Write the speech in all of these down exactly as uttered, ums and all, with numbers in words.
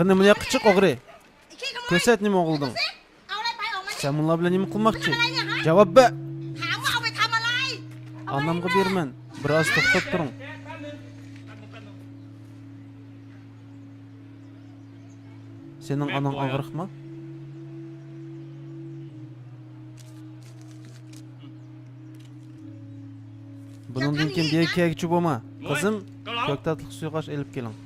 قېنى، مۇنۇياققا چىق، ئوغرى. كۆرسەت، نېمە ئوغرىلىدىڭ؟ سەن مۇنۇلار بىلەن نېمە قىلماقچى؟ جاۋاب بەر! ئانامغا بېرىمەن. بىر ئاز توختاپ تۇرۇڭ. سېنىڭ ئاناڭ ئاغرىقمۇ؟ بۇنىڭدىن كېيىن بىر يەرگە كەلگۈچى بولما. قىزىم، كۆكتاتلىق سۇيقاش ئېلىپ كېلىڭ.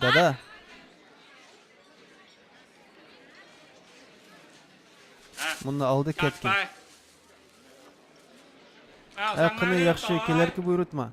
دادا. مۇندا ئالدى كەتكىن. ھە، قېنى، ياخشى، كېلەركى بۇيرۇتما.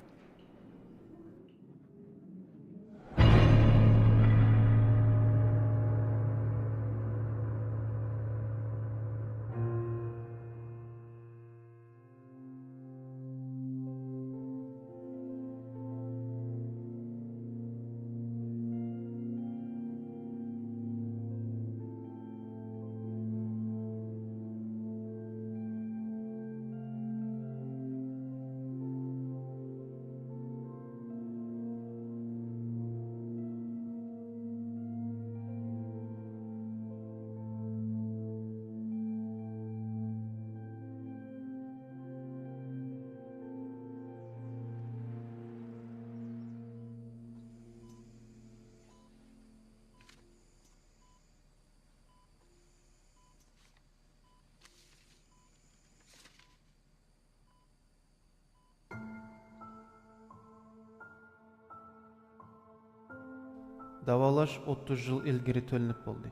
داۋالاش ئوتتۇز يىل ئىلگىرى تۆلىنىپ بولدى.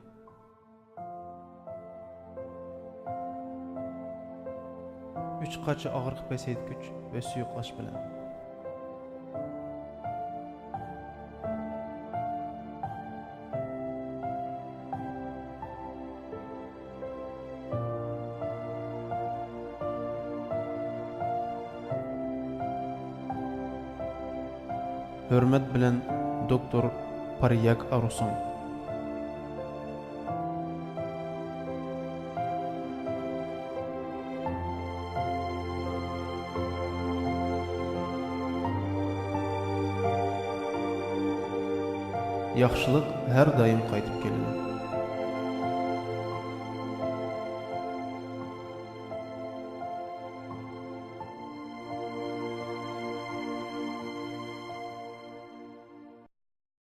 ئۈچ قاچا ئاغرىق پەسەيتكۈچ ۋە سۇيۇقلاش بىلەن. ھۆرمەت بىلەن، دوكتور پارياگ ئارۇسۇڭ. ياخشىلىق ھەر دائىم قايتىپ كېلىدۇ.